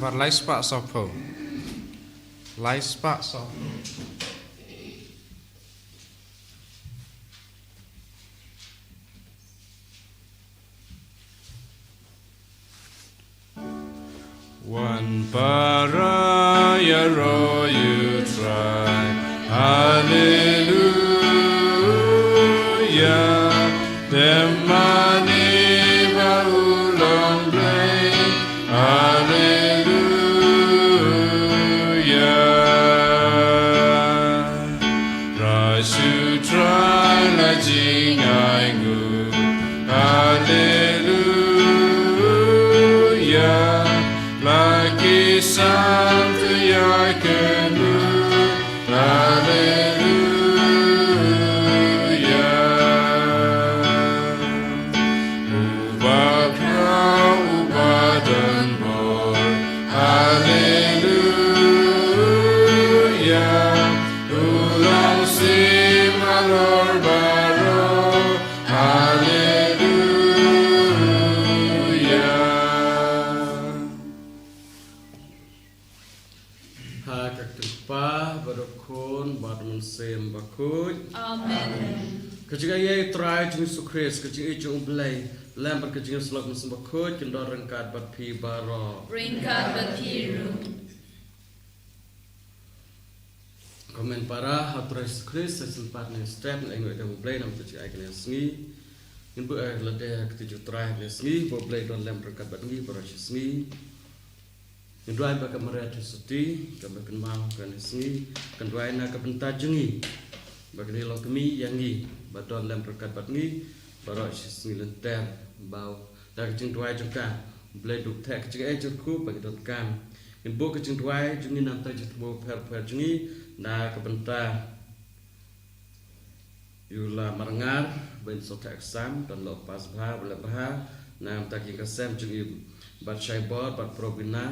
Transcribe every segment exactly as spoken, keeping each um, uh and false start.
Bar lai spah sawphew. Lai spah sawphew. Wan para ïaroh ïa U Trai. Haleluya. Dem mane ba u long Blei. Haleluya. Trai shu trai la jingainguh. Haleluya. La ki sam tu ïa kynduh. Haleluya. Uba khraw, uba don bor. Haleluya. U long shim halor baroh. Haleluya. Ha ka kyrteng u Kpa bad u Khun bad u Mynsiem Bakhuid. Amen. Ka jingaiei U Trai jong ngi Jisu Khrist, ka jingïeit jong U Blei, lem bad ka jingïasyllok Mynsiem Bakhuid, kin don ryngkat bad phi baroh. Ryngkat bad phi ruh. Ko hynmen para ha U Trai Jisu Khrist, sa shisien pat ngin ïa step, ngin ainguh ïa U Blei namar ka jingai kane ka sngi. Ngin buh ïa lade ha ka kti jong U Trai kane ka sngi, ba U Blei don lem ryngkat bad ngi baroh shi sngi. Ngin duwai ba ka Maria Theisotti kaba kynmaw kane ka sngi kan duwai na ka bynta jong ngi, ba kan long kmie ïa ngi, ba don lem ryngkat bad ngi baroh shi sngi lynter, ba da ka jingduwai jong ka U Blei un duh theh ka jingaiei jingkyrkhu ba ngi donkam. Ngin buh ka jingduwai jong ngi na ka bynta ki jingthmu bapher bapher jong ngi, na ka bynta ïa u Lamar Ngar, ba in sngewthuh exam, don la u pass bha, ba leh bha, na ka bynta ki ïing ki sem jong ngi, bad Shaibor bad Probina,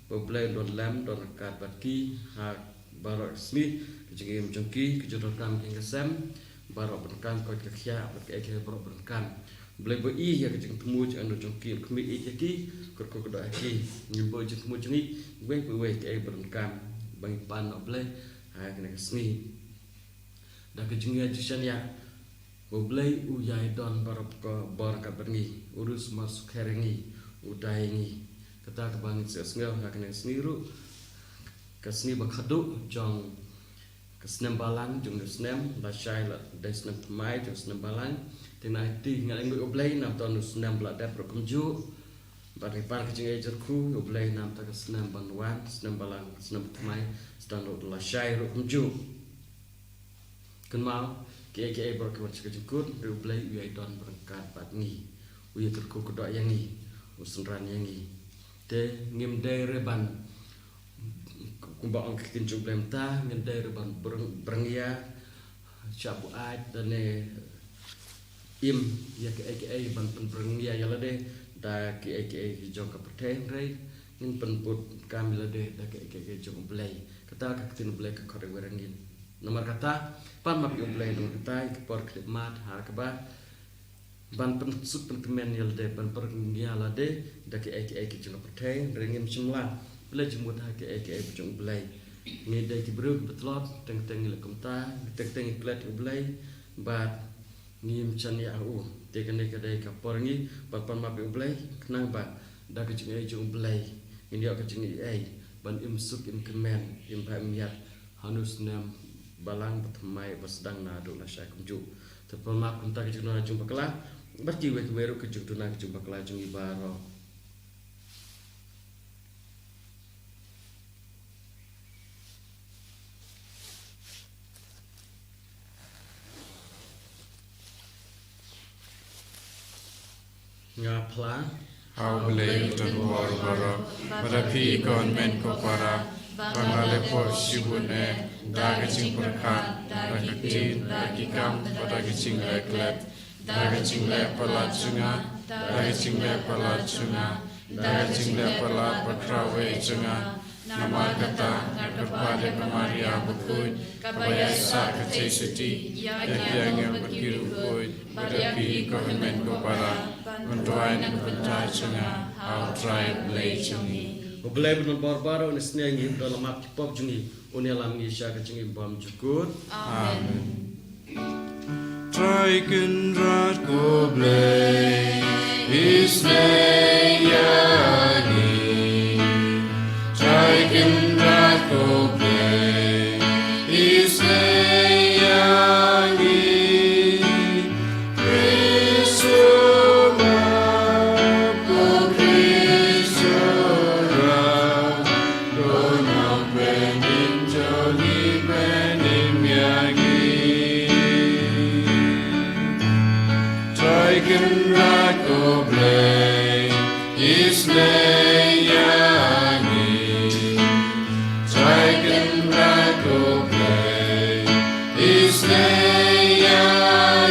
ba U Blei un don lem, don ryngkat bad ki ha baroh ka sngi, ka jingim jong ki, ka jingdonkam ki ïing ki sem, baroh ba donkam, koit ka khiah bad kiei kiei baroh ba donkam. U Blei ba ïohi ïa ka jingthmu jingangnud jong ki, un khmih ïeit ïa ki, kyrkhu kyrdoh ïa ki. Ngin buh jingthmu jong ngi, uwei pa uwei kiei ba donkam, ba ngin pan na U Blei ha kane ka sngi. Da ka jingïa jingshaniah, U Blei u ïai don baroh bor ryngkat bad ngi, u riewsumar sukher ïa ngi, u dei ïa ngi. Kata kaba ngin sa sngew ha kane ka sngi ruh, ka sngi ba khadduh jong ka snem balang jong une u snem, lashai la dei snem thymmai jong u snem balang. Te ngi aiti, ngi ainguh ïa U Blei namar u snem ba la dep ruh kumjuh. Bad ngi pan ka jingaiei jingkyrkhu ïa U Blei namar ka snem ban wan, snem balang, snem thymmai, sdang ruh lashai ruh kumjuh. Kynmaw, kiei kiei baroh ki wan sha ka jingkut, hynrei U Blei u ïai don ryngkat bad ngi. U ïakyrkhu kyrdoh ïa ngi, u synran ïa ngi. Te ngim dei ruh ban, kumba ong ka ktien jong U Blei mynta, ngim dei ruh ban breng, breng ïa, shah buaid, lane im ïa kiei kiei ban pynbreng ïa ïa lade da kiei kiei ki jong ka pyrthei, hynrei ngin pynbud kam ïa lade da kiei kiei ki jong U Blei. Kata ka ktien U Blei ka khot iwei ïa ngi. Namar kata, pan map ïa U Blei, namar kata ïa ka por khyllipmat ha kaba ban pynsuk pynkmen ïa lade, ban pynbreng ïa lade da kiei kiei ki jong ka pyrthei, hynrei ngim shym la pynleit jingmut ha kiei kiei ki jong U Blei. Ngi dei ki briew kiba tlot, teng teng ngi leh kumta, teng teng ngi klet ïa U Blei, bad ngim shaniah ha u. Te kane ka dei ka por ngi ban pan map ïa U Blei, khnang ba da ka jingaiei jong U Blei ngin ïoh ka jingaiei ban im suk im kmen, im bha im miat ha une u snem balang ba thymmai ba sdang naduh lashai kumjuh. Te pan map kumta ka jingduna jingbakla bad kiwei kiwei ruh, ka jingduna ka jingbakla jong ngi baroh. Nga phla ha U Blei uba don bor baroh, bad ha phi ko hynmen ko para, ba nga la leh pop shibun eh, da ka jingpyrkhat, da ki ktien, da ki kam, bad da ka jingleh klet, da ka jingleh palat jong nga, da ka jingleh palat jong nga, da ka jingleh palat bakhraw eh jong nga. Namar kata, nga kyrpad ïa ka Maria bakhuid, kaba ïaisah ka Theisotti ïa ki angel bad ki riewkhuid, bad ïa phi ko hynmen ko para, ban duwai na ka bynta jong nga ha U Trai Blei jong ngi. U Blei ba don bor baroh un isynei ïa ngi, un don la map ki pop jong ngi, un ïalam ngi sha ka jingim bymjukut. Amen. Trai Kynrad ko Blei, isynei ïa ngi. Trai Kynrad ko Blei, isynei ïa ngi. Khrist u map, ko Khrist u rah, ko Nongpynim jong ngi, pynim ïa ngi. Trai Kynrad ko Blei, isynei ïa ngi. Trai Kynrad ko Blei, isynei ïa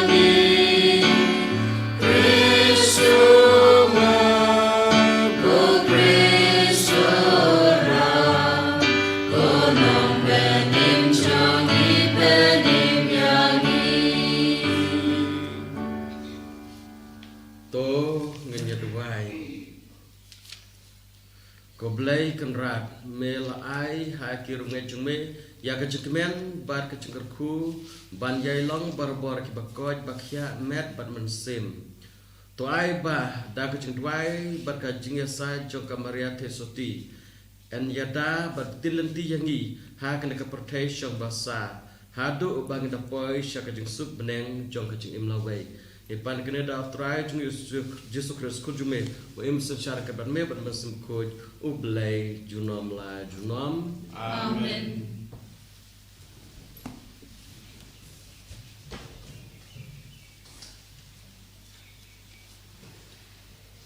ngi. Khrist u map, ko Khrist u rah, ko Nongpynim jong ngi, pynim ïa ngi. To ngin ïa duwai. Ko Blei Kynrad, me la ai ha ki riewngeit jong me ïa ka jingkmen bad ka jingkyrkhu ban ïai long barabor kiba koit ba khiah met bad mynsiem. To ai ba da ka jingduwai bad ka jingïasaid jong ka Maria Theisotti, yn ïada bad pynlynti ïa ngi ha kane ka pyrthei shong basa, haduh ba ngin da poi sha ka jingsuk bneng jong ka jingim lawei. Ngi pan kane da u Trai jong ngi Jisu, Jisu Khrist, Khun jong me, u im synshar ryngkat bad me bad Mynsiem Bakhuid, U Blei junom la junom. Amen.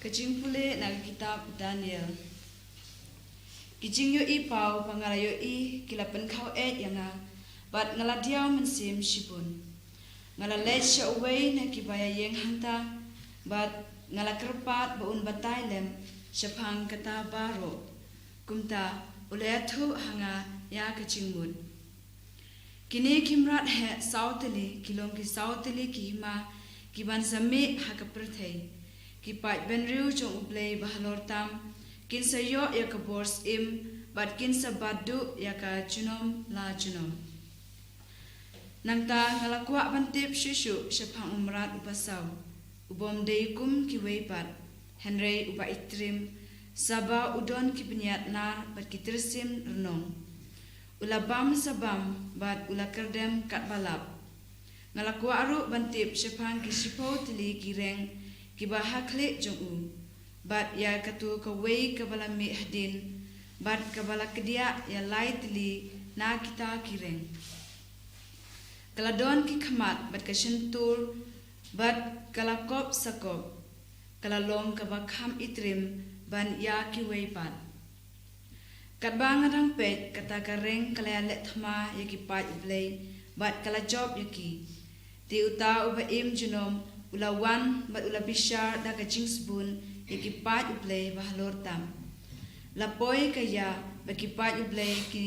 Ka jingpule na ka kitab Daniel. Ki jingïohi paw ba nga la ïohi ki la pynkhaw eit ïa nga, bad nga la diaw mynsiem shibun. Nga la leit sha uwei na kiba ïa ïeng hangta, bad nga la kyrpad ba un batai lem shaphang kata baroh. Kumta u la ïathuh ha nga ïa ka jingmut. Kine ki mrad heh saw tylli ki long ki saw tylli ki hima ki ban sa mih ha ka pyrthei. Ki paid bynriew jong U Blei Bahalor Tam kin sa ïoh ïa ka bor syiem bad kin sa bat duh ïa ka junom la junom. Nangta nga la kwah ban tip shuh shuh shaphang u mrad uba saw, u bym dei kum kiwei pat, hynrei uba itriem, saba u don ki bniat nar bad ki tyrsim rnong. U la bam sa bam bad u la kyrdem katba lap. Nga la kwah ruh ban tip shaphang ki shiphew tylli ki reng kiba ha khlieh jong u, bad ïa kato kawei kaba la mih hadien, bad kaba la kdiah ïa lai tylli na kita ki reng. Ka la don ki khmat bad ka shyntur bad ka la kop sa kop. Ka la long kaba kham itriem ban ïa kiwei pat. Katba nga dang peit, kata ka reng ka la ïaleh thma ïa ki paid U Blei bad ka la jop ïa ki. Te uta uba im junom u la wan bad u la bishar da ka jingsbun ïa ki paid U Blei Bahalor Tam. La poi ka ïa ba ki paid U Blei ki,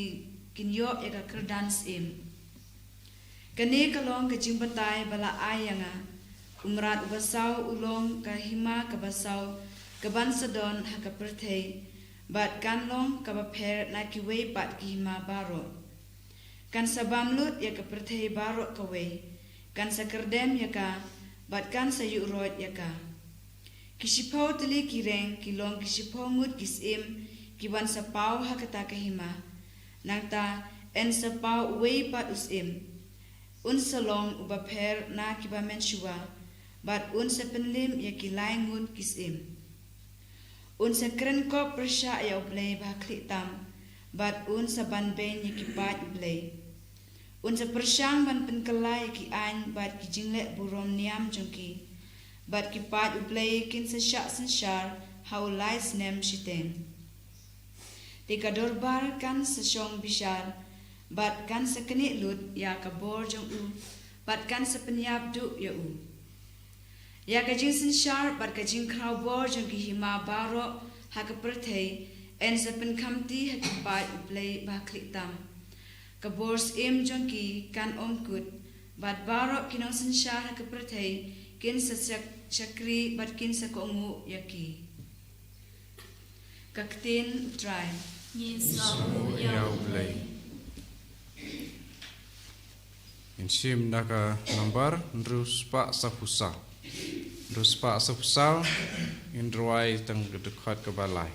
kin ïoh ïa ka kyrdan syiem. Kane ka long ka jingbatai ba la ai ïa nga. U mrad uba saw u long ka hima kaba saw kaban sa don ha ka pyrthei, bad kan long kaba pher na kiwei pat ki hima baroh. Kan sa bam lut ïa ka pyrthei baroh kawei, kan sa kyrdem ïa ka, bad kan sa ïuhroit ïa ka. Ki shiphew tylli ki reng ki long ki shiphew ngut ki syiem kiban sa paw ha kata ka hima. Nangta yn sa paw uwei pat u syiem. Un sa long uba pher na kiba mynshuwa, bad un sa pynlim ïa ki lai ngut ki syiem. Un sa kren kop pyrshah ïa U Blei Bahakhlieh Tam, bad un sa banbeiñ ïa ki paid U Blei. Un sa pyrshang ban pynkylla ïa ki aiñ bad ki jingleh burom niam jong ki, bad ki paid U Blei kin sa shah synshar ha u lai snem shiteng. Te ka dorbar kan sa shong bishar, bad kan sa knieh lut ïa ka bor jong u, bad kan sa pynïap duh ïa u. Ïa ka jingsynshar bad ka jingkhraw bor jong ki hima baroh ha ka pyrthei yn sa pynkhamti ha ki paid U Blei Bahakhlieh Tam. Ka bor syiem jong ki kan ym kut, bad baroh ki nongsynshar ha ka pyrthei kin sa shak-, shakri bad kin sa kohnguh ïa ki. Ka ktien U Trai. Ngin sngewbha ïa U Blei. Ngin shim na ka nambar hynriew spah saphew saw. Hynriew spah saphew saw, ngin rwai tang ka dkhot kaba lai.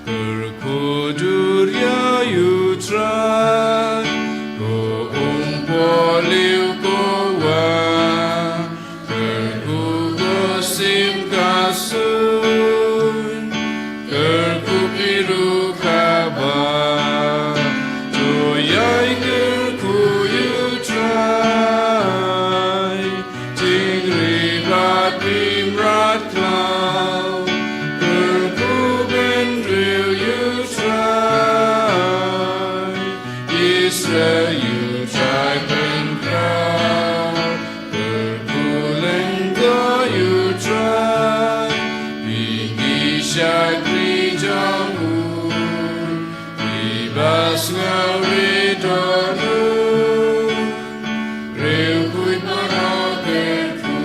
Kyrkhu dur ïa U Trai, ko umpohliew ko wan, kyrkhu ko sim ka suiñ, kyrkhu phi ruh kaba to ïai kyrkhu ïa U Trai. Jingri bad phi mrad khlaw, kyrkhu bynriew ïa U Trai. Israel ïa U Trai pynkhraw, kyrkhu lyngdoh ïa U Trai. Phi ki shakri jong u, phi ba sngewrit don u, riewkhuid baroh kyrkhu.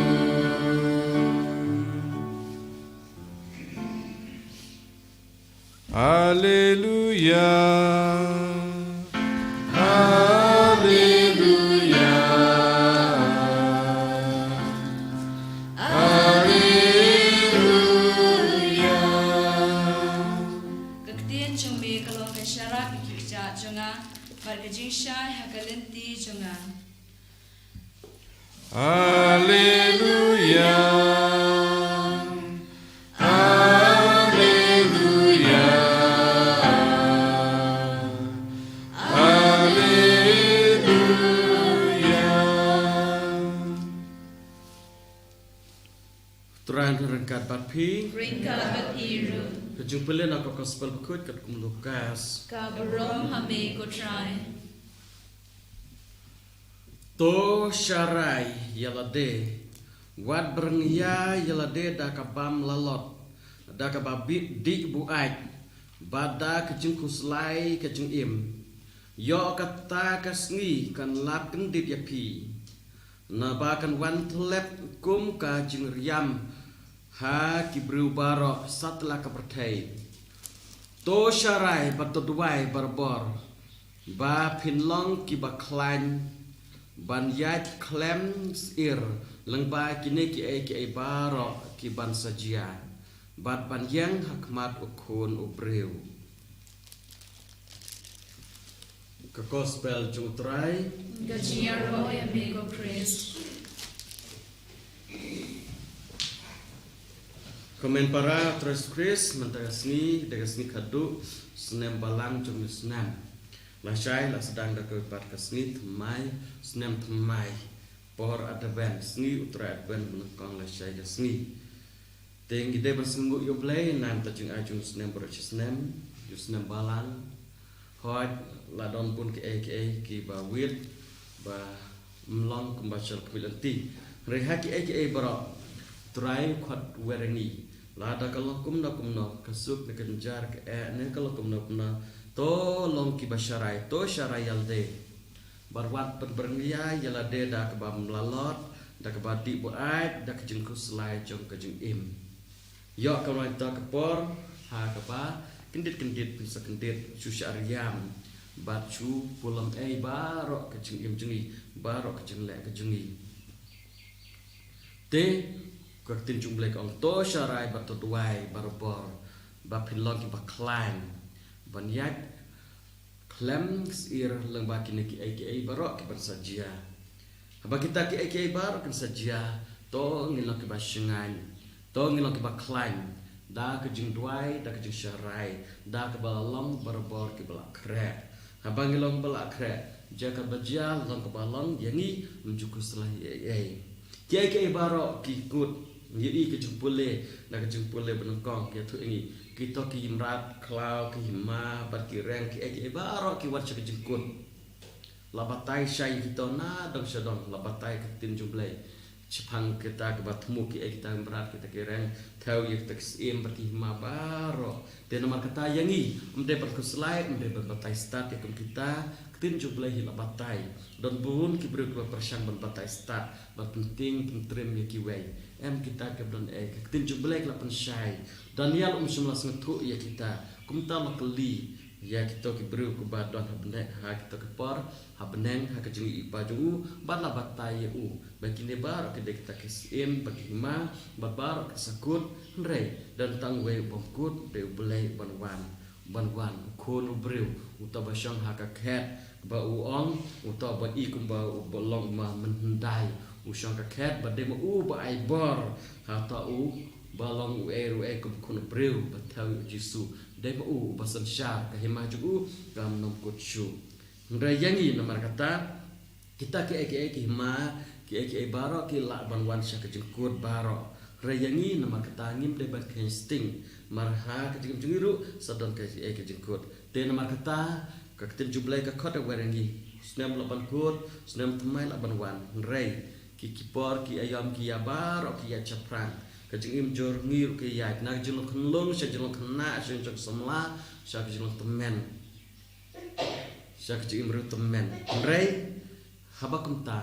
Haleluya. Haleluya. Haleluya. Ka ktien jong me ka long ka sharak ïa ki kjat jong nga, bad ka jingshai ha ka lynti jong nga. Haleluya. Haleluya. Haleluya. Trai un ryngkat bad phi. Ryngkat bad phi ruh. Ka jingpule na ka Gospel bakhuid katkum u Lukas. Ka burom ha me ko Trai. To sharai ïa lade, wat byrngïa ïa lade da ka bym lah lot, da kaba bit dih buaid, bad da ka jingkhuslai ka jingim. Ïoh kata ka sngi kan lap kyndit ïa phi, naba kan wan tyllep kum ka jingriam ha ki briew baroh satlak ka pyrthei. To sharai bad to duwai barabor, ba phin long kiba khlaiñ ban ïaid khlem syier lyngba kine kiei kiei baroh ki ban sa jia, bad ban ïeng ha khmat U Khun u briew. Ka Gospel jong U Trai. Ka jingïaroh ïa me ko Khrist. Ko hynmen para ha U Trai Jisu Khrist, mynta ka sngi dei ka sngi khatduh snem balang jong une u snem. Lashai la sdang da kawei pat ka sngi thymmai, snem thymmai, por Advent, sngi U Trai Advent, ba nyngkong lashai ka sngi. Te ngi dei ban sngewnguh ïa U Blei namar ka jingai jong u snem baroh shi snem, u snem balang. Hooid, la don bun kiei kiei kiba wit bym long kumba sha la ka khmih lynti. Hynrei ha kiei kiei baroh, U Trai u khot wer ïa ngi. Lada ka long kumno kumno, ka suk ne ka jynjar, ka eh ne ka long kumno kumno, to long kiba sharai, to sharai ïa lade. Bad wat pynbyrngia ïa lade da kaba ym lah lot, da kaba dih buaid, da ka jingkhuslai jong ka jingim. Ïoh ka long ïa ka por ha kaba kyndit kyndit phin sa kyndit, shu shah riam bad shu pulom ei baroh ka jingim jong ngi, baroh ka jingleh ka jong ngi. Te ka ktien jong U Blei ka ong, to sharai bad to duwai barabor ba phin long kiba khlaiñ ban ïaid khlem syier lyngba kine kiei kiei baroh ki ban sa jia. Haba kita kiei kiei baroh kin sa jia, to ngin long kiba shngaiñ, to ngin long kiba khlaiñ da ka jingduwai, da ka jingsharai, da kaba long barabor kiba la khreh. Haba ngi long ba la khreh, jia kaba jia long kaba long ïa ngi, ym ju khuslai ei ei. Kiei kiei baroh ki kut, ngi ïohi ka jingpule, na ka jingpule ba nyngkong ki ïathuh ïa ngi, kito ki mrad khlaw, ki hima bad ki reng, kiei kiei baroh ki wan sha ka jingkut. La batai shai kito na dong sha dong, la batai ka ktien jong U Blei. Shaphang kita kiba thmu kiei kita ki mrad, kita ki reng thew ïa kita ki syiem bad ki hima baroh. Te namar kata ïa ngi, ym dei ban khuslai, ym dei ban batai stad ïa kum kita, ka ktien jong U Blei hi la batai. Don bun ki briew kiba pyrshang ban batai stad, ban pyntieng pyntrim ïa kiwei. Em, kita kiba don ei, ka ktien jong U Blei ka la pynshai. Daniel um shym la sngewthuh ïa kita. Kumta la kylli ïa kito ki briew kiba don ha bneng, ha kito ki por, ha bneng, ha ka jingïohi jong u, bad la batai ïa u ba kine baroh ki dei kita ki syiem bad ki hima bad baroh ki sakut. Hynrei don tang uwei u bym kut, dei U Blei uban wan, uban wan, U Khun u briew, uta ba shong ha ka khet, ba u ong, uta ba i kumba u ba long ma mynhyndai, u shong ka khet, ba dei ma u ba ai bor ha uta u ba long uei ruh uei kum u khun u briew, ba thew ïa U Jisu. Dei ma u uba synshar, ka hima jong u kam nym kut shuh. Hynrei ïa ngi, namar kata, kita kiei kiei ki hima, kiei kiei baroh ki lah ban wan sha ka jingkut baroh. Hynrei ïa ngi, namar kata, ngim dei ban kheiñ sting, namar ha ka jingim jong ngi ruh sa don ka, kiei ka jingkut. Te namar kata, ka ktien jong U Blei ka khot ha wer ïa ngi, u snem lah ban kut, u snem thymmai lah ban wan. Hynrei ki, ki por, ki aïom, ki ïa baroh ki ïaid shaphrang. Ka jingim jong ngi ruh ka ïaid na ka jinglong khunlung sha ka jinglong khynnah, sha ka jinglong samla, sha ka jinglong tymmen, sha ka jingim riewtymmen. Hynrei haba kumta,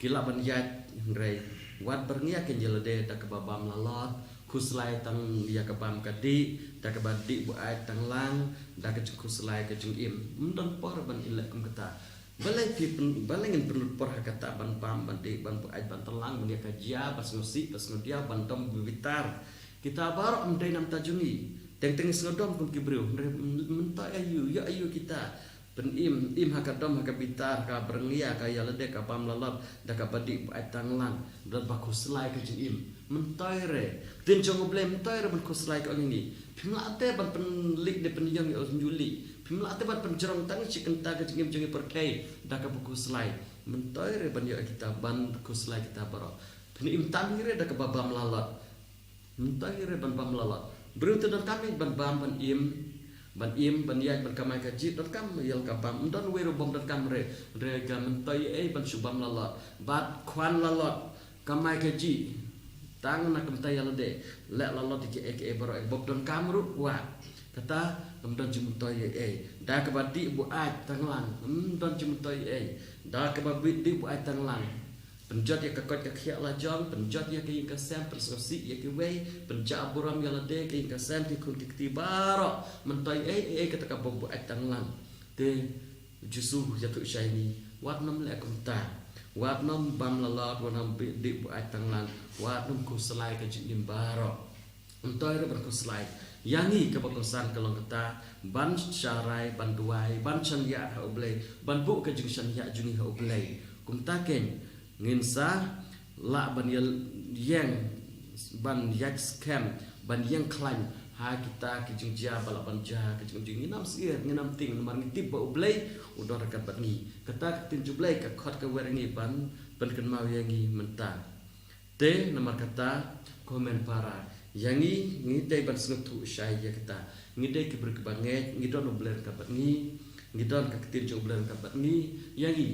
ki lah ban ïaid, hynrei wat byrngiew ïa ka jingïalade da kaba bam lalot, khuslai tang ïa ka bam ka dih, da kaba dih buaid tang lang, da ka jingkhuslai ka jingim. Ym don por ban ïaleh kum kata. Balei phi pyn-, balei ngin pynlut por ha kata ban bam, ban dih, ban buaid, ban tang lang, ban ïa ka jia, ban sngewsih, ban sngewdiaw, ban dom bitar. Kita baroh ym dei na bynta jong ngi. Teng teng ngi sngewdom kum ki briew. Hynrei myn-, mynta ïa aïu, ïa aïu kita pynim, im ha ka dom, ha ka bitar, ka byrngiew, ka ïalade, ka bam lalot, da kaba dih buaid tang lang, da ba khuslai ka jingim. Myntoi re. Ktien jong U Blei myntoi re ban khuslai, ka ong ïa ngi. Phim lah te ban pynlih ne pynïeng ïa u hynñiewlih. Phim lah te ban pynjrong tang shi kynta ka jingim jong ngi pyrthei da kaba khuslai. Myntoi re ban ïoh kita, ban khuslai kita baroh. Phin im tam hi re da kaba bam lalot. Myntoi re ban bam lalot. Briew te donkam hi ban bam, ban im, ban im, ban ïaid, ban kamai kajih, donkam ïa la ka bam. Ym don uwei ruh bym donkam re. Re ka myntoi ei ban shu bam lalot. Bad khwan lalot. Kamai kajih tang na ka bynta ïalade, leh lalot ïa kiei kiei baroh, eh, bym donkam ruh, wah. Kata kam don jingmyntoi ei ei. Da kaba dih buaid tang lang, ym don jingmyntoi ei ei. Da kaba dih buaid tang lang, pynjot ïa ka koit ka khiah la jong, pynjot ïa ka ïing ka sem, pynsngewsih ïa kiwei, pynjah burom ïalade, ka ïing ka sem, ki khun ki kti baroh. Myntoi ei ei, kata kaba buaid tang lang. Te U Jisu u ïathuh shai ïa ngi, wat nym leh kumta. Wat nym bam lalot, wat nym bi-, dih buaid tang lang, wat nym khuslai ka jingim baroh. Myntoi re ban khuslai. Ïa ngi kaba kongsan ka long kata, ban sharai, ban duwai, ban shaniah ha U Blei, ban buh ka jingshaniah jong ngi ha U Blei. Kumta keiñ, ngin sa lah ban ïa-, ïeng, ban ïaid skhem, ban ïeng khlaiñ ha kita ki jingjia ba lah ban jia ha ka jingim jong ngi. Ngin ym syier, ngin ym tieng, namar ngi tip ba U Blei u don ryngkat bad ngi. Kata ka ktien jong U Blei ka khot ka wer ïa ngi ban pynkynmaw ïa ngi mynta. Te namar kata, ko hynmen para, ïa ngi, ngi dei ban sngewthuh shai ïa kata. Ngi dei ki briew kiba ngeit, ngi don U Blei ryngkat bad ngi, ngi don ka ktien jong U Blei ryngkat bad ngi. Ïa ngi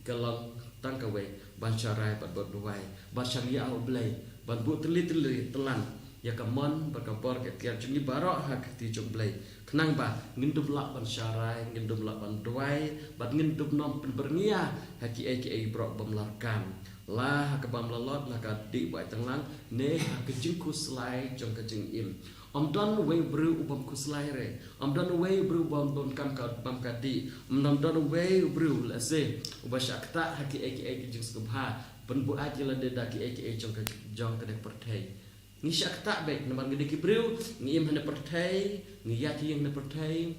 ka long tang kawei, ban sharai bad ban duwai, ban shaniah ha U Blei, ban buh tylli tylli tlang ïa ka mon bad ka bor ka iktiar jong ngi baroh ha ka kti jong U Blei. Khnang ba ngin dup lah ban sharai, ngin dup lah ban duwai, bad ngin dup nym pynbyrngia ha kiei kiei baroh bym lah ryngkat. La ha ka bam lalot, la ka dih buaid tang lang, ne ha ka jingkhuslai jong ka jingim. Ym don uwei u briew u bym khuslai re. Ym don uwei u briew u bym donkam ka bam ka dih. Ym don uwei u briew lehse uba shah ktah ha kiei kiei ki jingsngewbha, pynbuaid ïalade da kiei kiei jong ka, jong kane ka pyrthei. Ngi shah ktah beit namar ngi dei ki briew, ngi im hane pyrthei, ngi ïaid ïeng hane pyrthei.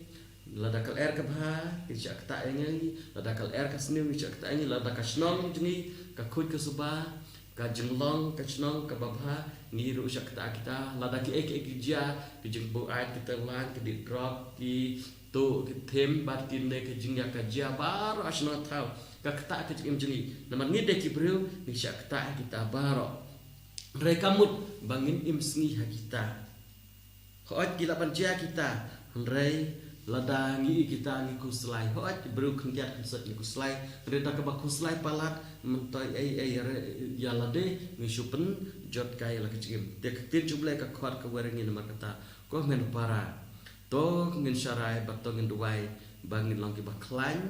Lada ka lyer ka bha, ngi shah ktah ïa ngi, lada ka lyer ka sniew, ngi shah ktah ïa ngi, lada ka shnong jong ngi ka khuid ka suba, ka jinglong ka shnong kaba bha, ngi ruh shah ktah kita. Lada kiei kiei ki jia, ki jingbuaid, ki tang lang, ki dih drok, ki tuh ki thim, bad kine ki jingïa ka jia baroh ha shnong thaw, ka ktah ka jingim jong ngi. Namar ngi dei ki briew, ngi shah ktah kita baroh. Hynrei ka mut ba ngin im sngi ha kita. Hooid ki lah ban jia kita, hynrei Lada ngi i kita ngi khuslai, hooid, briew khyndiat khynsoit ngi khuslai. Hynrei da kaba khuslai palat, mynta ei ei re ïa lade, ngi shu pynjot kai la ka jingim. Te ka ktien jong U Blei ka khot kawei re ngi namar kata, ko hynmen para, to ngin sharai bad to ngin duwai ba ngin long kiba khlaiñ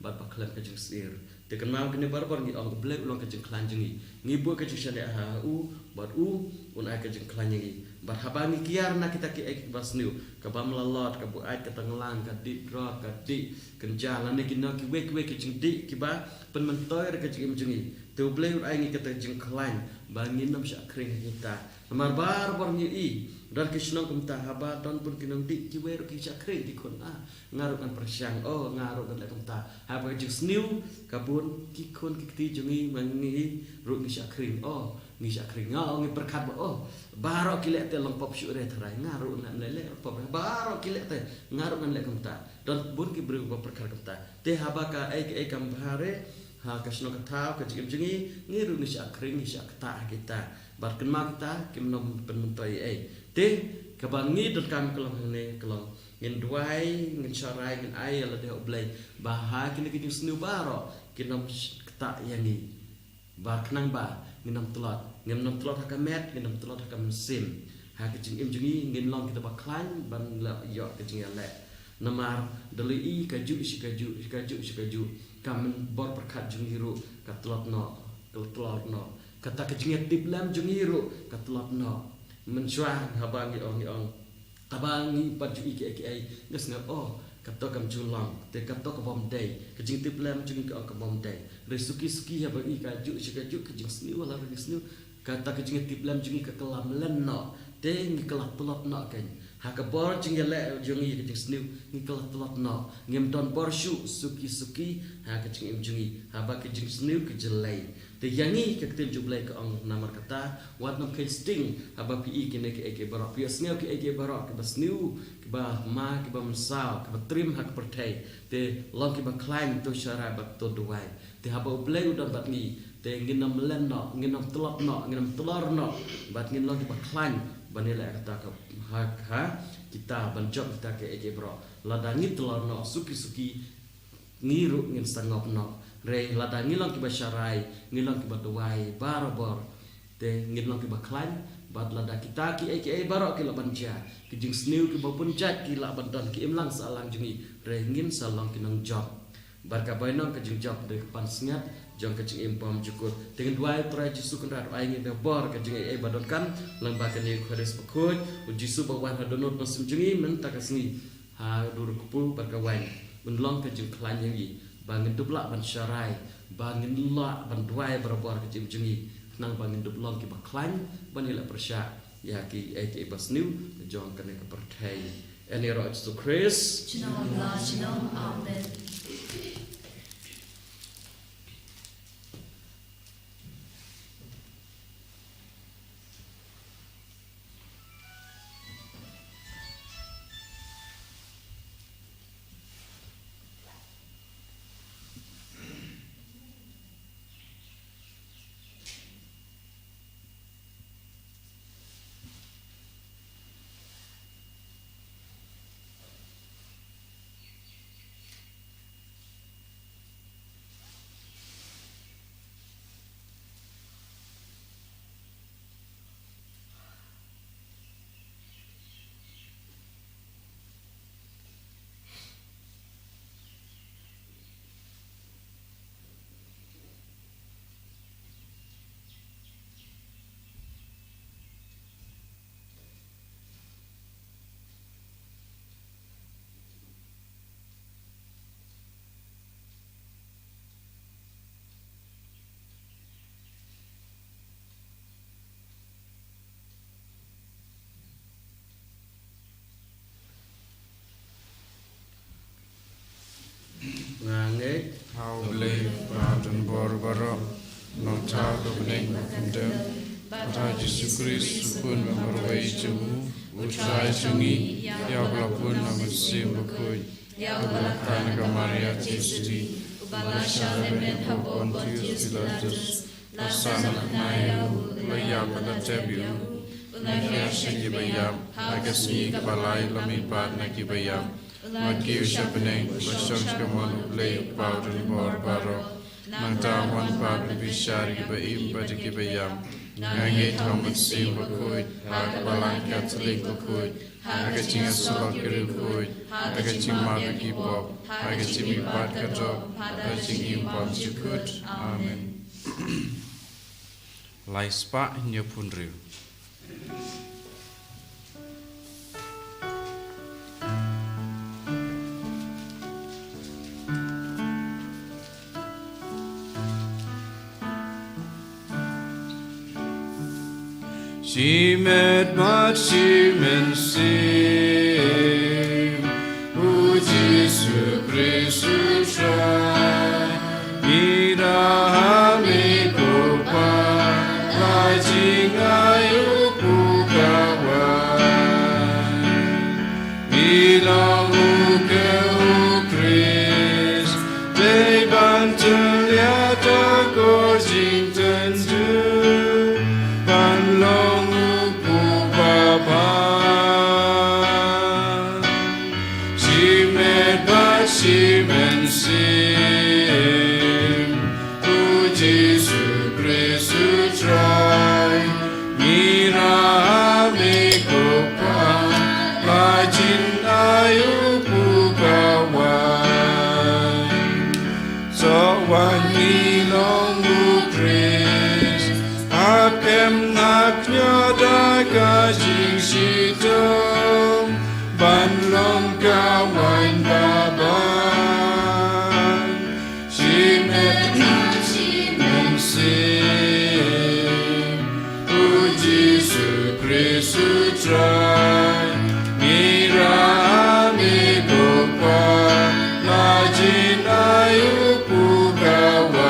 bad ba khlem ka jingsyier. Te kynmaw kine barabor ngi ong U Blei u long ka jingkhlaiñ jong ngi. Ngi buh ka jingshaniah ha u bad u un ai ka jingkhlaiñ ïa ngi. Bad haba ngi kiar na kita kiei kiba sniew, ka bam la lot, ka buaid, ka tanglang, ka dih drok, ka dih kynja, lane kino kiwei kiwei ki jingdih kiba pynmyntoi ïa ka jingim jong ngi. Te U Blei un ai ngi kata ka jingkhlaiñ ba ngin ym shah khring ha kita. Namar barabor ngi i, don ki shnong kumta haba don bun ki nongdih kiwei ruh ki shah khring, ki khun, ah, nga ruh ngan pyrshang, oh, nga ruh ngan leh kumta. Haba ka jingsniew ka bun, ki khun ki kti jong ngi ma ngi ruh ngi shah khring, oh, ngi shah khring, oh, ngi pyrkhat ba, oh, baroh ki leh te long pop shuh re tharai, nga ruh ngan leh, leh pop, baroh ki leh te nga ruh ngan leh kumta. Don bun ki briew ba pyrkhat kumta. Te haba kaei kaei kam bha re ha ka shnong ka thaw, ka jingim jong ngi, ngi ruh ngi shah khring, ngi shah ktah ha kita. Bad kynmaw kita kim nym pynmyntoi ei ei. Te kaba ngi donkam ka long hangne, ka long ngin duwai, ngin sharai, ngin ai ïa lade ha U Blei ba ha kine ki jingsniew baroh kin ym ktah ïa ngi. Ba khnang ba ngin ym tlot, ngin ym tlot ha ka met, ngin ym tlot ha ka mynsiem. Ha ka jingim jong ngi ngin long kita ba khlaiñ ban la ïoh ka jingïaleh. Namar da la i kajuh shi kajuh, kajuh shi kajuh, ka bor pyrkhat jong ngi ruh ka tlot noh, ka tlot noh. Kata ka jingïatiplem jong ngi ruh ka tlot noh. Mynshuwa haba ngi ong, ngi ong, haba ngi pat ju i kiei kiei, nga sngew, oh, kato kam ju long, te kato ka bym dei, ka jingtiplem jong ngi ka ong ka bym dei. Hynrei suki suki haba i kajuh shi kajuh ka jingsniew, la ka jingsniew, kata ka jingtiplem jong ngi ka kylla mlien noh, te ngi kylla tlot noh kein. Ha ka bor jingïaleh jong ngi ka jingsniew, ngi kylla tlot noh. Ngim don bor shuh suki suki ha ka jingim jong ngi haba ka jingsniew ka jyllei. Te ïa ngi ka ktien jong U Blei ka ong namar kata, wat nym kheiñ sting haba phi i kine kiei kiei baroh, phi ïohsngew kiei kiei baroh kiba sniew, kiba ma, kiba mynsaw, kiba triem ha ka pyrthei. Te long kiba khlaiñ, to sharai bad to duwai. Te haba U Blei u don bad ngi, te ngin ym mlien noh, ngin ym tlot noh, ngin ym tlor noh, bad ngin long kiba khlaiñ ban ïaleh kata ka ha, ha kita, ban jop kita kiei kiei baroh. Lada ngi tlor noh suki suki, ngi ruh ngin sa ngop noh. Hynrei lada ngi long kiba sharai, ngi long kiba duwai barabor, te ngin long kiba khlaiñ. Bad lada kita kiei kiei baroh ki lah ban jia, ki jingsniew kiba bun jait ki lah ban don, ki imlang sahlang jong ngi, hynrei ngin sa long ki nongjop. Bad ka bainong ka jingjop dei ka pansngiat jong ka jingim bymjukut. Te ngin duwai, Trai Jisu Kynrad, ai ngi da bor ka jingaiei ba donkam lyngba kane ka Eucharist bakhuid. U Jisu ba wan ha dohnud mynsiem jong ngi mynta ka sngi, ha dur kpu bad ka waiñ, un long ka jingkhlaiñ ïa ngi ba ngin dup lah ban sharai, ba ngin lah ban duwai barabor ka jingim jong ngi, khnang ba ngin dup long kiba khlaiñ ban ïaleh pyrshah ïa kiei kiei ba sniew jong kane ka pyrthei. Ïa ngi ïaroh Jisu Khrist. Junom la junom. Amen. Nga ngeit ha U Blei Kpa don bor baroh, Nongthaw ka bneng bad ka dum, bad ha Jisu Khrist u khun ba marwei jong u, u Trai jong ngi, ïa uba la bun na u Mynsiem Bakhuid, ïa uba la kha na ka Maria Theisotti, uba la shah lehmet ha u Pontius Pilatus, la sah na khnai ïa u, la ïap bad la tep ïa u, u la hiar sha kiba ïap, ha ka sngi kaba lai u la mihpat na kiba ïap, u Wat kiew sha bneng, wat shong sha kamon U Blei U Kpa u donbor baroh. Nangta mon pat ban bishar ïa kiba im bad ïa kiba ïap. Nga ngeit ha U Mynsiem Bakhuid, ha ka Balang Katholik bakhuid, ha ka jingïasyllok ki riewkhuid, ha ka jingmap ïa ki pop, ha ka jingmihpat ka doh, ha ka jingim bymjukut. Amen. Lai spah hynñiew phew hynriew. Shimet bad shimensiem, U Jisu Khrist U Trai. Ngi da ha me ko Kpa, la jingai u pukawai. Ngi long u ke U Khrist, dei ban tyllia da ko jingtynjuh, ban long u pukawai. Shimet bad shimensiem, U Jisu Khrist U Trai. Ngi da ha me ko Kpa, la jingai u pukawai. Soh wan ngi long U Khrist, hap kem na kñia da ka jingshitom, ban long ka waiñ babai. Shimet bad shimensiem, U Jisu Khrist U Trai. Ngi da ha me ko Kpa, la jingai u pukawai.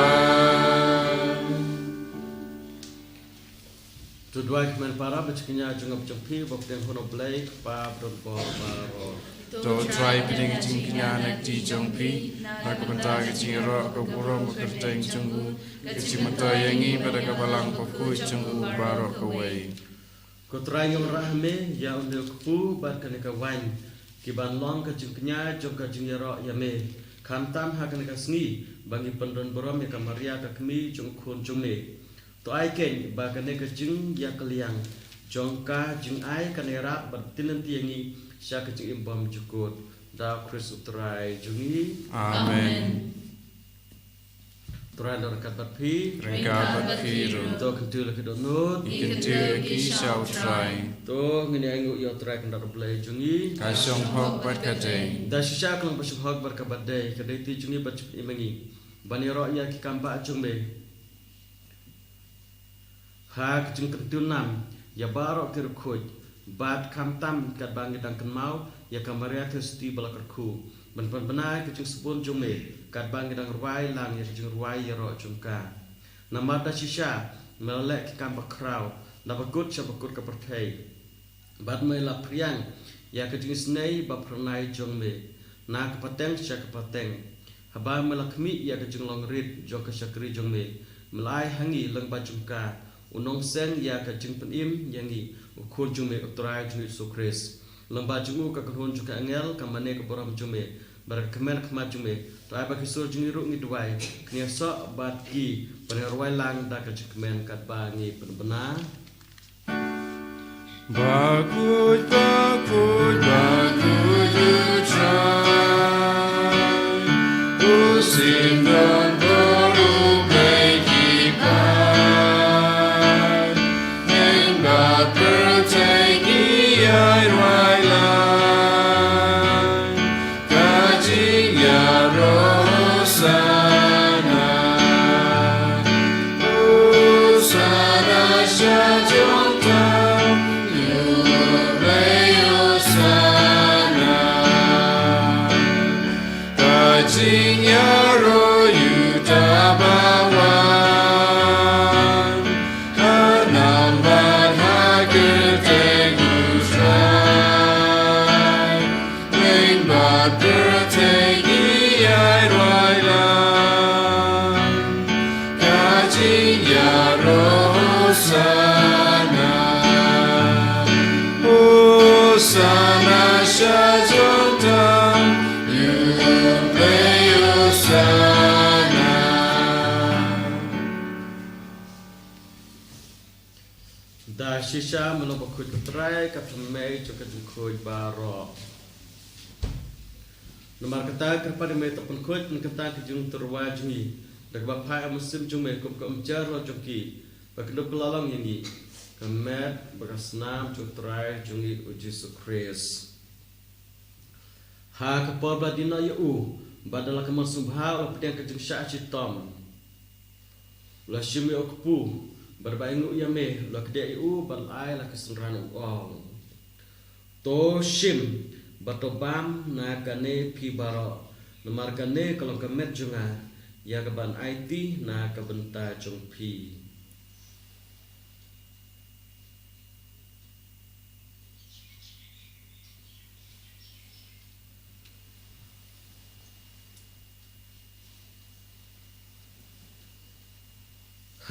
To duwai kmen para bad jingkñia jong nga bad jong phi, ba pdeng hun U Blei Kpa badonbor baroh. To Trai pdeng jingkñia na kti jong phi, na ka bynta ka jingïaroh ka burom ka kyrteng jong u, ka jingmyntoi ïa ngi bad ka Balang Bakhuid jong u baroh kawei. Ko Trai ngi wanrah ha me, ïa une u kpu bad kane ka waiñ, ki ban long ka jingkñia jong ka jingïaroh ïa me. Khamtam ha kane ka sngi, ba ngi pyndon burom ïa ka Maria ka kmie jong u Khun jong me. To ai keiñ ba kane ka jingïakylliang jong ka jingai kan ïarap bad pynlynti ïa ngi sha ka jingim bymjukut. Da U Khrist U Trai jong ngi. Amen. Trai un don ryngkat bad phi. Ryngkat bad phi ruh. To kyntiew la ki dohnud. Ngi kyntiew ïa ki sha U Trai. To ngin ïa ainguh ïa U Trai Kynrad U Blei jong ngi. Ka shong hok bad ka dei. Da shisha ka long ba shong hok bad kaba dei, ka dei ti jong ngi bad jong ngi. Ban ïaroh ïa ki kam bah jong me ha ka jingkyntiew nam ïa baroh ki riewkhuid, bad khamtam katba ngi dang kynmaw ïa ka Maria Theisotti ba la kyrkhu, ban pynbna ïa ka jingsbun jong me katba ngi dang rwai lang ïa ka jingrwai ïaroh jong ka. Namar da shisha me la leh ki kam bakhraw na bakut sha bakut ka pyrthei. Bad me la phriang ïa ka jingisynei ba phyrnai jong me na ka pateng sha ka pateng. Haba me la khmih ïa ka jinglong rit jong ka shakri jong me, me la ai ha ngi lyngba jong ka u nongseng ïa ka jingpynim ïa ngi, u Khun jong me, U Trai jong ngi Jisu Khrist. Lyngba jong u, ka kynhun jong ka angel, ka mane ka burom jong me, bad ka kmen khmat jong me. To ai ba ki sur jong ngi ruh ngi duwai, kin ïasoh bad ki ban ïa rwai lang da ka jingkmen katba ngi pynbna. Bakhuid, bakhuid, bakhuid U Trai, u syndon bor u Blei ki paid, ngin bad pyrthei ngi ïai rwai lang. Ka jingïaroh Hosana. Hosana sha jong tam, ïa U Blei Hosana. Ka jingïaroh ïa uta ba wan, ha nam bad ha kyrteng U Trai. Lyngba pyrthei ngi ïai rwai lang, ka jingïaroh Hosana. Hosana sha jong tam, Shisha, me long bakhuid ko Trai, ka thymmei jong ka jingkhuid baroh. Namar kata, kyrpad ïa me, to pynkhuid pynkyntang ka jingtyrwa jong ngi da kaba phah ïa u Mynsiem jong me kum ka umjar la jong ki, ba kan dup ka la long ïa ngi ka met bad ka snam jong u Trai jong ngi u Jisu Khrist. Ha ka por ba la die noh ïa u, bad da la ka mon sngewbha u la pdiang ka jingshah shitom, u la shim ïa u kpu, bad ba ainguh ïa me, u la kdiah ïa u, bad la ai la ka synran, u ong: To shim bad to bam na kane phi baroh, namar kane ka long ka met jong nga, ïa kaban aiti na ka bynta jong phi.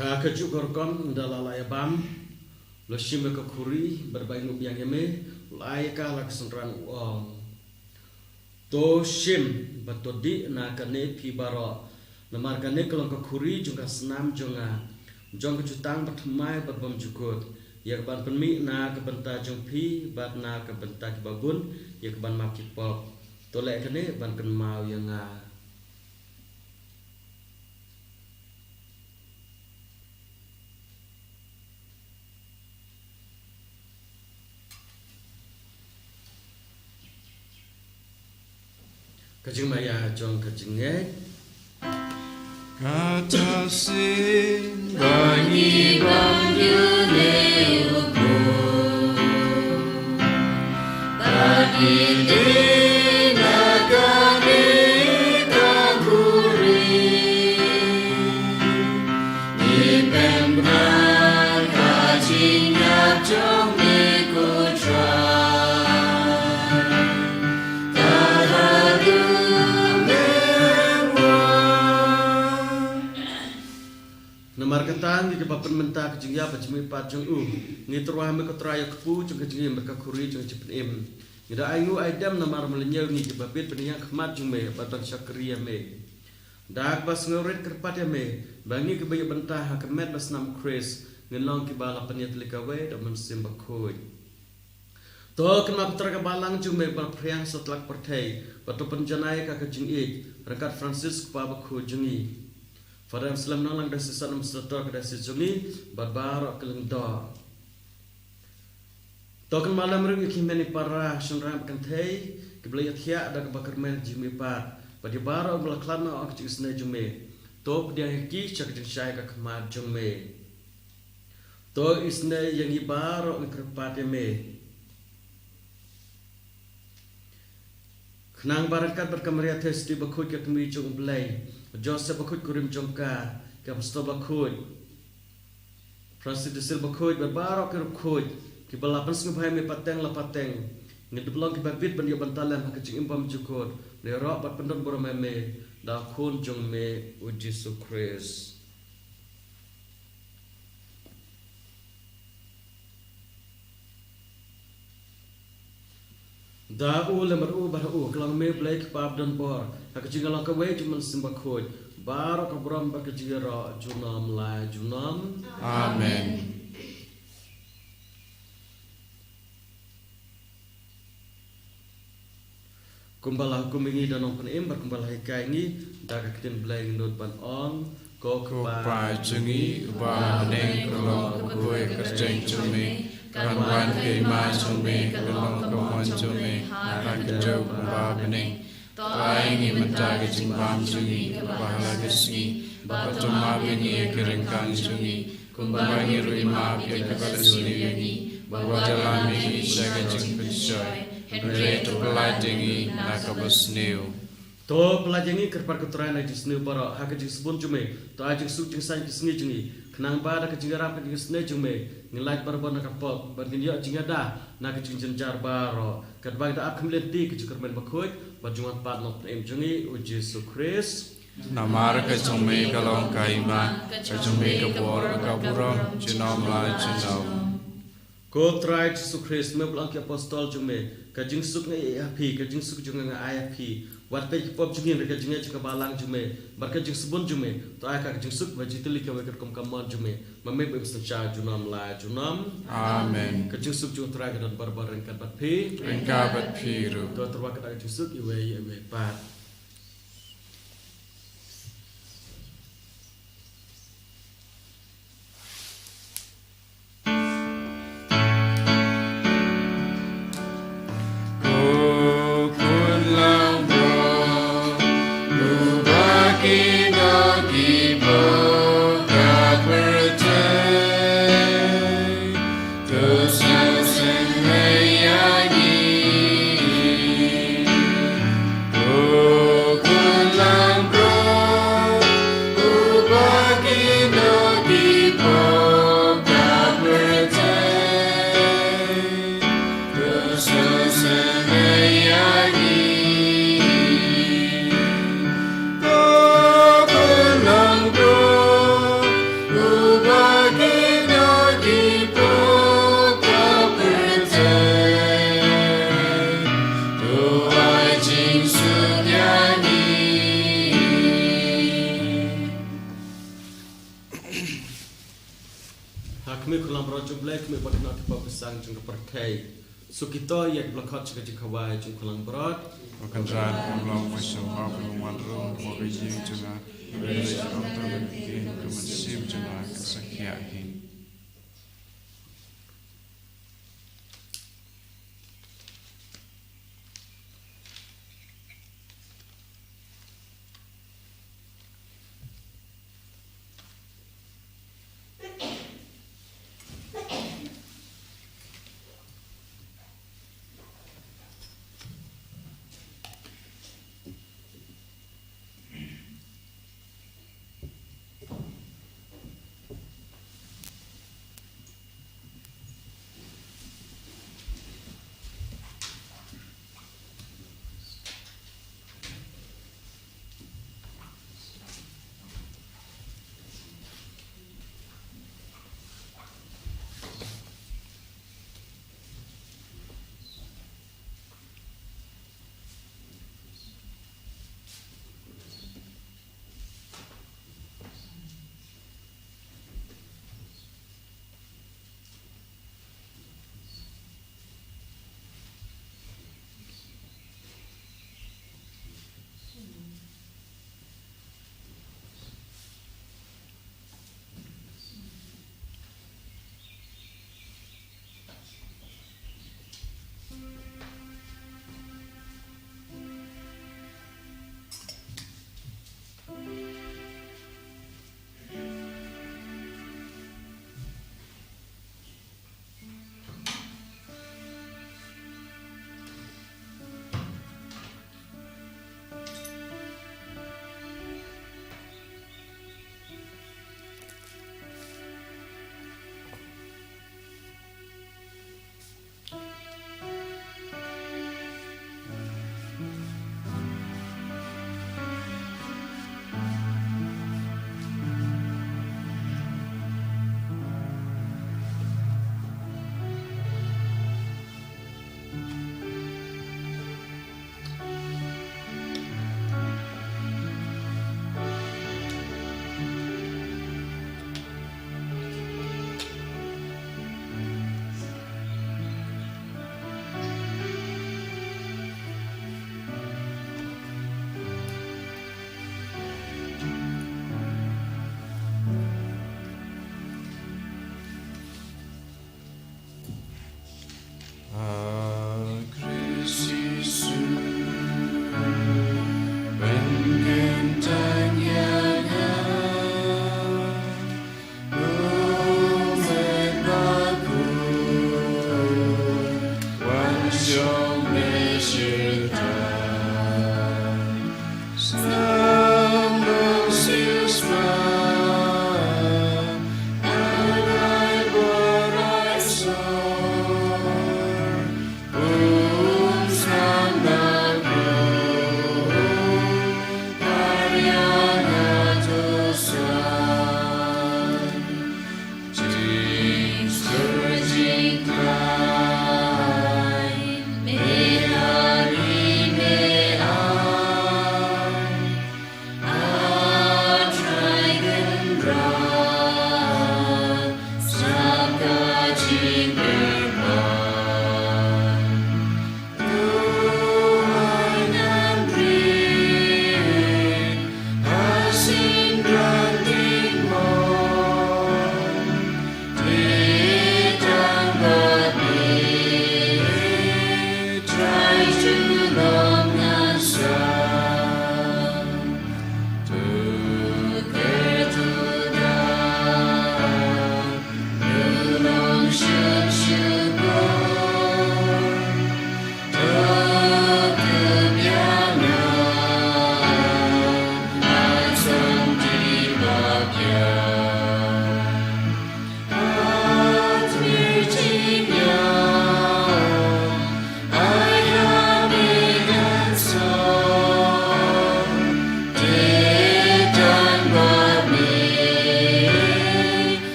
Ha kajuh ka rukom, ynda la lah ïa bam, u la shim ïa ka khuri, bad ba ainguh biang ïa me, u la ai ïa ka la ka synran, u ong: To shim bad to dih na kane phi baroh, namar kane ka long ka khuri jong ka snam jong nga, jong ka jutang bathymmai bad bymjukut, ïa kaban pynmih na ka bynta jong phi bad na ka bynta kiba bun, ïa kaban map ki pop. To leh kane ban kynmaw ïa nga. Ka jingmaïa jong ka jingngeit. Kata shisien ba ngi bam ïa une u kpu, ba ngi dih na kane ka khuri, ngi pynbna ka jingïap jong me, ko Trai, tad haduh men wan. Namar kata, ngi kiba pynmynta ka jingïap bad jingmihpat jong u, ngi tyrwa ha me, ko Trai, ïa u kpu jong ka jingim bad ka khuri jong ka jingpynim. Ngi da ainguh aidem namar me la ñiew ngi kiba bit ban ïeng ha khmat jong me bad ban shakri ïa me. Da kaba sngewrit, kyrpad ïa me ba ngi kiba ïoh bynta ha ka met bad snam u Khrist, ngin long kiba la pynïatylli kawei da u Mynsiem Bakhuid. To kynmaw, ko Trai, ka balang jong me ba la phriang satlak pyrthei, bad to pynjanai ïa ka ha ka jingïeit ryngkat u Francis, u kpa bakhuid jong ngi, Father Anselm Nonglang, Diocesan Administrator ka diocese jong ngi, bad baroh ki lyngdoh. To kynmaw lem ruh ïa ki hynmen ki para, shynrang bad kynthei kiba la ïathiah da kaba kyrmen ka jingmihpat, bad ïa baroh kiba la khlad noh ha ka jingisynei jong me. To pdiang ïa ki sha ka jingshai ha khmat jong me. To isynei ïa ngi baroh, ngi kyrpad ïa me. Khnang ba ryngkat bad ka Maria Theisotti bakhuid, ka kmie jong u Blei, Joseph bakhuid, kurim jong ka, ki apostol bakhuid, Francis de Sales bakhuid, bad baroh ki riewkhuid kiba la pynsngewbha ïa me pateng la pateng, ngin dup long kiba bit ban ïoh bynta lem ha ka jingim bymjukut, ban ïaroh bad pyndonburom ïa me da u Khun jong me, u Jisu Khrist. Da u, lem bad u, bad ha u, ka long me, Blei Kpa badonbor, ha ka jingïalong kawei jong u Mynsiem Bakhuid, baroh ka burom bad ka jingïaroh junom la junom. Amen. Kumba la hukum ïa ngi da u Nongpynim, bad kumba la hikai ïa ngi da ka ktien Blei, ngin nud ban ong: Ko Kpa jong ngi uba ha bneng, ka long ka kyrteng jong me, kan wan ka hima jong me, kan long ka mon jong me ha ka kyrteng kumba ha bneng. To ai ngi mynta ka jingbam jong ngi kaba ha la ka sngi, bad to map ïa ngi ïa ki ryngkang jong ngi, kumba ngi ruh ngi map ïa kiba la sniew ïa ngi, bad wat ïalam ïa ngi sha ka jingpynshoi, hynrei to pyllait ïa ngi na kaba sniew. To pyllait ïa ngi, kyrpad ko Trai, na ki jingsniew baroh, ha ka jingsbun jong me. To ai jingsuk jingsaiñ ki sngi jong ngi, khnang ba da ka jingïarap ka jingisynei jong me, ngin lait barabor na ka pop, bad ngin ïoh jingïada na ka jingjynjar baroh, katba ngi da ap khmih lynti ïa ka jingkyrmen bakhuid bad jingwan pat u Nongpynim jong ngi, u Jisu Khrist. Namar ka jong me ka long ka hima, ka jong me ka bor, ka burom junom la junom. Ko Trai Jisu Khrist, me ba la ong ïa ki apostol jong me: Ka jingsuk nga ai ha phi, ka jingsuk jong nga nga ai ha phi. Wat peit ki pop jong ngi, ïa ka jingngeit jong ka balang jong me, bad ka jingsbun jong me, to ai ka jingsuk bad jingtylli kiwei katkum ka mon jong me, ma me ba im synshar junom la junom. Amen. Ka jingsuk jong U Trai ka don barabor ryngkat bad phi. Ryngkat bad phi ruh. To tyrwa ka jingsuk iwei ïa iwei pat. Ha khmih, khun langbrot jong U Blei, khmih bad kynnoh ki pop ki sang jong ka pyrthei. Suk ito ïa ki ba la khot sha ka jingkhawai jong u khun langbrot. Ba Kynrad un long uba sngewbha ban wan rung hapoh ka ïing jong nga, ba ïa ka ktien ka mynsiem jong nga kan sa khiah hi.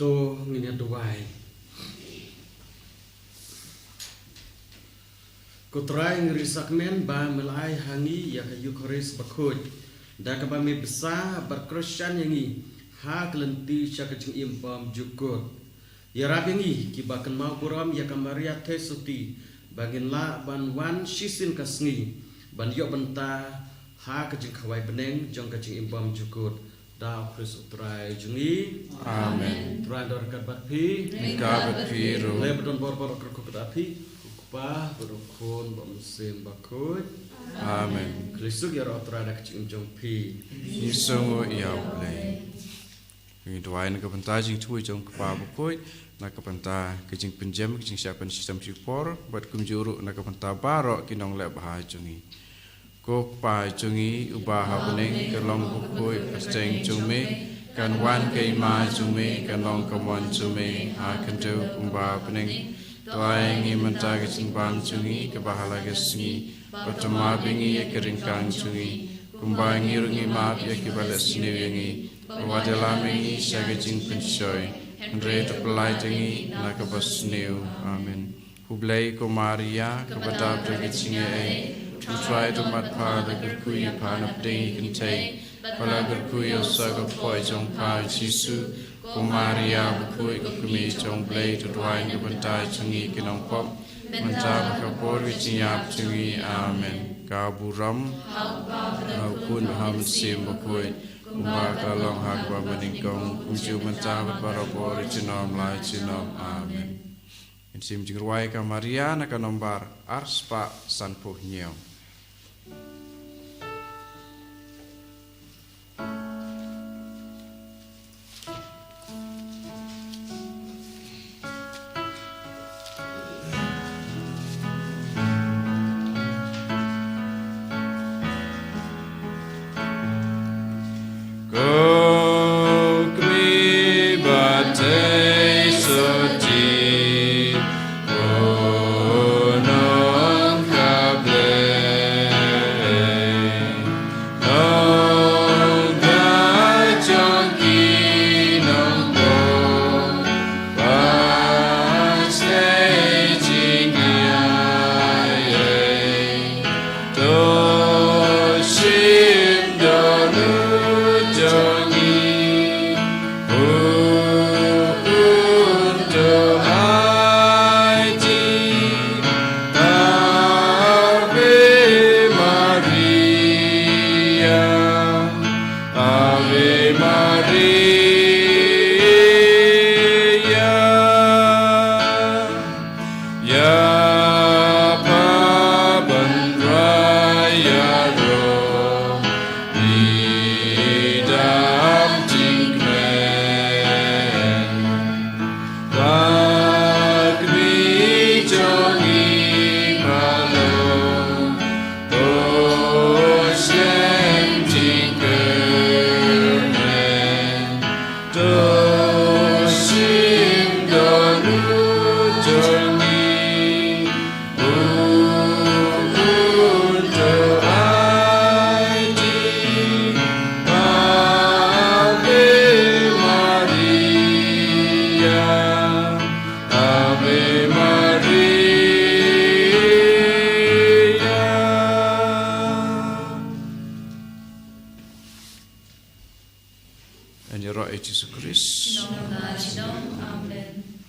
To ngin ïa duwai. Ko Trai, ngi riewkmen ba me la ai ha ngi ïa ka Eukharist bakhuid, da kaba me bsa bad kyrshan ïa ngi ha ka lynti sha ka jingim bymjukut. Ïarap ïa ngi kiba kynmaw burom ïa ka Maria Theisotti ba ngin lah ban wan shisien ka sngi ban ïoh bynta ha ka jingkhawai bneng jong ka jingim bymjukut. Da u Khrist u Trai jong ngi. Amen. Trai un don ryngkat bad phi. Ryngkat bad phi ruh. Leh ba don bor bad kyrkhu ka da phi. U Kpa bad u Khun bad u Mynsiem Bakhuid. Amen. Khublei suk ïa u Trai da ka jingim jong phi. Ngi sngewnguh ïa U Blei. Ngi duwai na ka bynta jingthmu jong u Kpa Bakhuid, na ka bynta ka jingpynjem ka jingshah pynshitom shipor, bad kumjuh ruh na ka bynta baroh ki nongleh bha jong ngi. Ko Kpa jong ngi uba ha bneng, ka long bakhuid ka kyrteng jong me, kan wan ka hima jong me, kan long ka mon jong me ha khyndew kumba ha bneng. To ai ngi mynta ka jingbam jong ngi kaba ha la ka sngi, bad to map ïa ngi ïa ki ryngkang jong ngi, kumba ngi ruh ngi map ïa kiba leh sniew ïa ngi, bad wat ïalam ïa ngi sha ka jingpynshoi, hynrei to pyllait ïa ngi na kaba sniew. Amen. Khublei ko Maria, kaba dap da ka jingaiei, u Trai u don bad pha, la kyrkhu ïa pha na pdeng ki kynthei, bad la kyrkhu ïa u soh ka kpoh jong pha u Jisu. Ko Maria bakhuid, ko Kmie jong U Blei, to duwai na ka bynta jong ngi ki nongpop, mynta bad ha ka por ka jingïap jong ngi. Amen. Ka burom ha U Kpa, ha U Khun bad ha U Mynsiem Bakhuid, kumba ka la long ha kaba nyngkong, kumjuh mynta bad barabor, junom la junom. Amen. Ngin sim jingrwai ka Maria na ka nombar arspah sanphew hynñiew. Ko Kmie ba Theisotti, ko Nongkha Blei, Nongkha jong ki nongpop, ba sngewthuh jingaiei. To shim dohnud jong ngi, U Khun to aiti. Ave Maria, Ave Maria. Ïa pha ban rai ïaroh, i dap jingkmen. Ba Kmie jong ngi ba long, to shim jingkyrmen. To shim dohnud jong ngi, U Khun to aiti. Ave Maria, Ave Maria. Yn ïaroh ïa U Jisu Khrist. Nong la jinom. Amen.